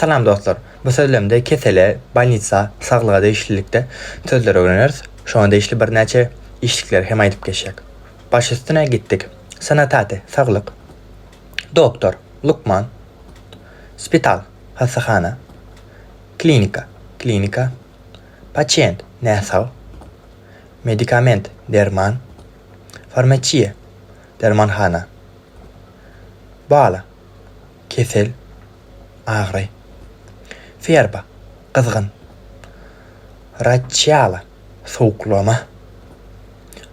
Salam dostlar! Bu sözlemde kesele, bolnisa, saglyga degişlilikde sözleri öwreneris. Şoňa degişli birnäçe işlikleri hem aýdyp geçjek. Baş üstüne gitdik. Sanatate, saglyk. Doktor, lukman. Spital, hassahana. Klinika, klinika. Pasient, näsag. Medikament, derman. Farmaçiýa, dermanhana. Bala, kesel. Agyry. Ferba, gyzgyn. Raçýala, sowuklama.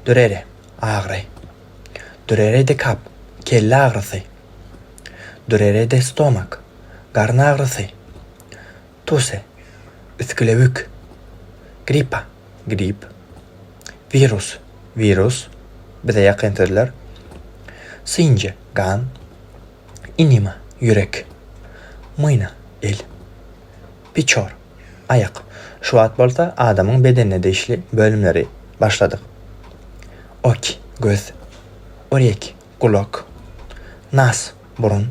Dürere, agyry. Dürere de kap, kelle agyrysy. Dürere de stomak, garyn agyrysy. Tuse, üsgülewük. Gripa, grip. Wirus, wirus, bize ýakyn sözler. Synja, gan. Inima, ýürek. Myna, el. Piçor, aýak. Şu wagt bolsa adamyň bedenine degişli bölümleri başladyk. Oki, göz. Oreki, gulak. Nas, burun.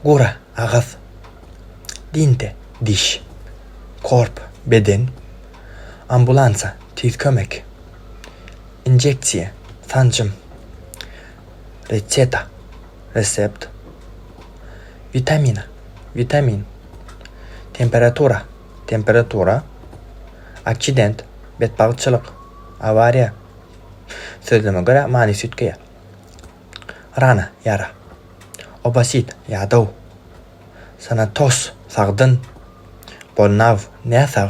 Gura, agyz. Dinte, diş. Korp, beden. Ambulansa, tiz kömek. Injeksiýa, sanjym. Reseta, resept. Witamina, witamin. Temperatura, temperatura. Aksident, betbagtçylyk, awariýa. Sözleme görä manysy üýtgeýär. Rana, ýara. Obasit, ýadaw. Sanatos, sagdyn. Bolnaw, näsag.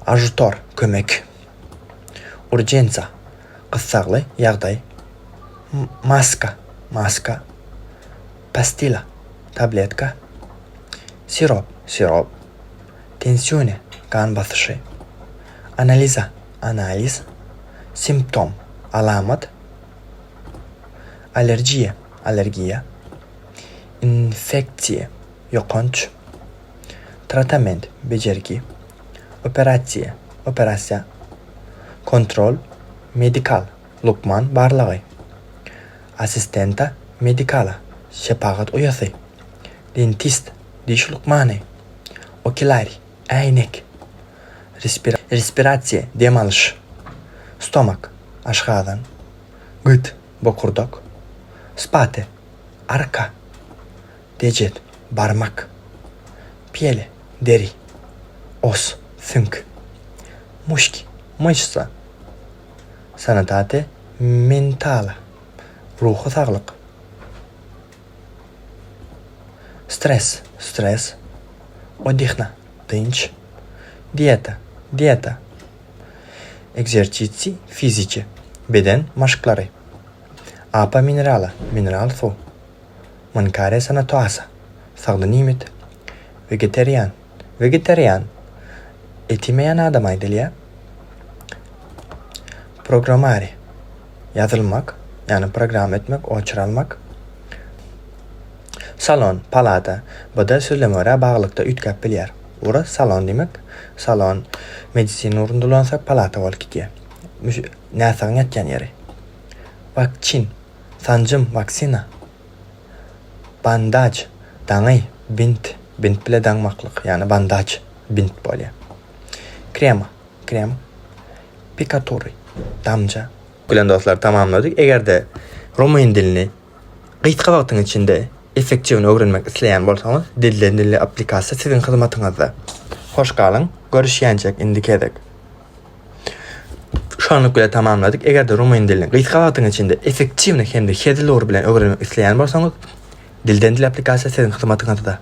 Ažutor, kömek. Urjensa, gyssagly ýagdaý. Maska, maska. Pastila, tabletka. Sirop, sirop. Tensione, gan basyşy. Analiza, analiz. Simptom, alamat. Allergiýa, allergiýa. Infeksiýa, ýokanç. Tratament, bejergi. Operasiýa, operasiýa. Kontrol, medikal, lukman barlagy. Asistenta medikala, şepagat uýasy. Dentist, diş lukmany. Okilari, äýnek. Respirasiýa, dem alyş. Stomak, aşgazan. Gyt, bokurdak. Spate, arka. Dejet, barmak. Piele, deri. Os, süňk. Muşki, myşsa. Sanatate mentala, ruhy saglyk. Stres, stress. Odihna, dynç. Dieta, dieta. Egzerçitsi fiziçe, beden maşklary. Apa minerala, mineral suw. Mâncare sănătoasă, sagdyn iýmit. Wegetarian, wegetarian, et iýmeýän adama aýdylýar. Programmare, ýazylmak, ýagny programma etmek, oçur almak. Salon, palata, bu-da sözleme görä baglylykda üýtgäp bilýär. Ura salon diýmek, salon medisina ugrunda ulansak palata bolup gidýär. Näsagyň ýatýan ýeri. Wakçin, Sanjym, waksina. Bandaj, daňy, bint, bint bile daňmaklyk, ýagny bandaj, bint bolýar. Krema, krem. Pikatury, damja. Bilen dostlar tamamladyk. Eger-de rumyn dilini gysga wagtyň içinde effektiwny öwrenmek isleýän bolsaňyz, Dilden dile applikasiýa siziň hyzmatyňyzda. Hoş galyň, görüşýänçäk indiki gezek. Şonluk bilen tamamladyk. Eger-de rumyn dilini gysga wagtyň içinde effektiwny hem-de hezil ugur bilen öwrenmek isleýän bolsaňyz, Dilden dile applikasiýa siziň hyzmatyňyzda.